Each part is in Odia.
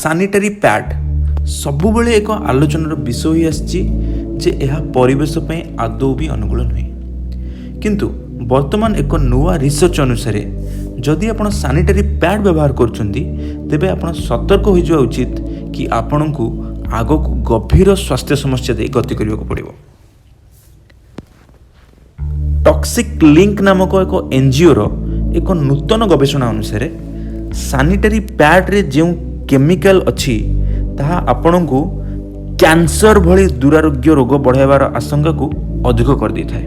ସାନିଟାରୀ ପ୍ୟାଡ୍ ସବୁବେଳେ ଏକ ଆଲୋଚନାର ବିଷୟ ହୋଇ ଆସିଛି ଯେ ଏହା ପରିବେଶ ପାଇଁ ଆଦୌ ବି ଅନୁକୂଳ ନୁହେଁ। କିନ୍ତୁ ବର୍ତ୍ତମାନ ଏକ ନୂଆ ରିସର୍ଚ୍ଚ ଅନୁସାରେ, ଯଦି ଆପଣ ସାନିଟାରୀ ପ୍ୟାଡ୍ ବ୍ୟବହାର କରୁଛନ୍ତି, ତେବେ ଆପଣ ସତର୍କ ହୋଇଯିବା ଉଚିତ କି ଆପଣଙ୍କୁ ଆଗକୁ ଗଭୀର ସ୍ୱାସ୍ଥ୍ୟ ସମସ୍ୟା ଦେଇ ଗତି କରିବାକୁ ପଡ଼ିବ। ଟକ୍ସିକ୍ ଲିଙ୍କ ନାମକ ଏକ ଏନ୍ଜିଓର ଏକ ନୂତନ ଗବେଷଣା ଅନୁସାରେ, ସାନିଟାରୀ ପ୍ୟାଡ୍ରେ ଯେଉଁ କେମିକାଲ ଅଛି, ତାହା ଆପଣଙ୍କୁ କ୍ୟାନ୍ସର ଭଳି ଦୁରାରୋଗ୍ୟ ରୋଗ ବଢ଼ାଇବାର ଆଶଙ୍କାକୁ ଅଧିକ କରିଦେଇଥାଏ।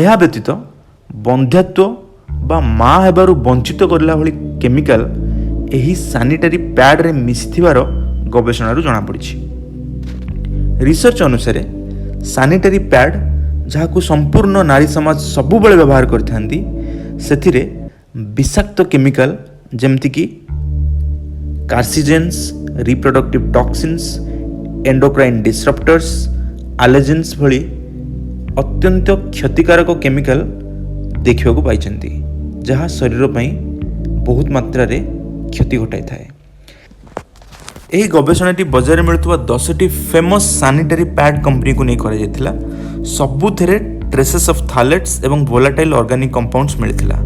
ଏହା ବ୍ୟତୀତ ବନ୍ଧ୍ୟାତ୍ୱ ବା ମା ହେବାରୁ ବଞ୍ଚିତ କରିଲା ଭଳି କେମିକାଲ ଏହି ସାନିଟାରୀ ପ୍ୟାଡ୍ରେ ମିଶିଥିବାର ଗବେଷଣାରୁ ଜଣାପଡ଼ିଛି। ରିସର୍ଚ୍ଚ ଅନୁସାରେ, ସାନିଟାରୀ ପ୍ୟାଡ୍, ଯାହାକୁ ସମ୍ପୂର୍ଣ୍ଣ ନାରୀ ସମାଜ ସବୁବେଳେ ବ୍ୟବହାର କରିଥାନ୍ତି, ସେଥିରେ ବିଷାକ୍ତ କେମିକାଲ ଯେମିତିକି carcinogens, reproductive toxins, endocrine disruptors, allergens ଭଳି ଅତ୍ୟନ୍ତ କ୍ଷତିକାରକ କେମିକାଲ ଦେଖିବାକୁ ପାଇଛନ୍ତି, ଯାହା ଶରୀର ପାଇଁ ବହୁତ ମାତ୍ରାରେ କ୍ଷତି ଘଟାଇଥାଏ। ଏହି ଗବେଷଣାଟି ବଜାରରେ ମିଳୁଥିବା 10ଟି ଫେମସ୍ ସାନିଟାରୀ ପ୍ୟାଡ୍ କମ୍ପାନୀକୁ ନେଇ କରାଯାଇଥିଲା। ସବୁଥିରେ ଟ୍ରେସେସ୍ ଅଫ୍ ଥାଲେଟ୍ସ ଏବଂ ଭୋଲାଟାଇଲ୍ ଅର୍ଗାନିକ୍ କମ୍ପାଉଣ୍ଡସ୍ ମିଳିଥିଲା,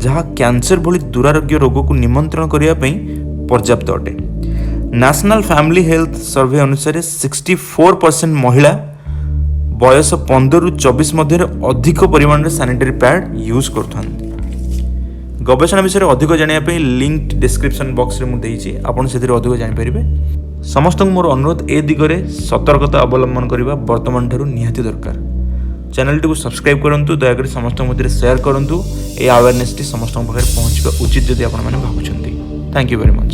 ଯାହା କ୍ୟାନ୍ସର ଭଳି ଦୁରାରୋଗ୍ୟ ରୋଗକୁ ନିମନ୍ତ୍ରଣ କରିବା ପାଇଁ ପର୍ଯ୍ୟାପ୍ତ ଅଟେ। ନ୍ୟାସନାଲ୍ ଫ୍ୟାମିଲି ହେଲ୍ଥ ସର୍ଭେ ଅନୁସାରେ, 64% ମହିଳା ବୟସ 15ରୁ 24 ମଧ୍ୟରେ ଅଧିକ ପରିମାଣରେ ସାନିଟାରୀ ପ୍ୟାଡ୍ ୟୁଜ୍ କରୁଥାନ୍ତି। ଗବେଷଣା ବିଷୟରେ ଅଧିକ ଜାଣିବା ପାଇଁ ଲିଙ୍କ ଡିସ୍କ୍ରିପସନ୍ ବକ୍ସରେ ମୁଁ ଦେଇଛି, ଆପଣ ସେଥିରେ ଅଧିକ ଜାଣିପାରିବେ। ସମସ୍ତଙ୍କୁ ମୋର ଅନୁରୋଧ, ଏ ଦିଗରେ ସତର୍କତା ଅବଲମ୍ବନ କରିବା ବର୍ତ୍ତମାନ ଠାରୁ ନିହାତି ଦରକାର। ଚ୍ୟାନେଲଟିକୁ ସବସ୍କ୍ରାଇବ୍ କରନ୍ତୁ, ଦୟାକରି ସମସ୍ତଙ୍କ ମଧ୍ୟରେ ସେୟାର କରନ୍ତୁ। ଏ ଆୱାରନେସ୍ଟି ସମସ୍ତଙ୍କ ପାଖରେ ପହଞ୍ଚିବା ଉଚିତ ଯଦି ଆପଣମାନେ ଭାବୁଛନ୍ତି। Thank you very much.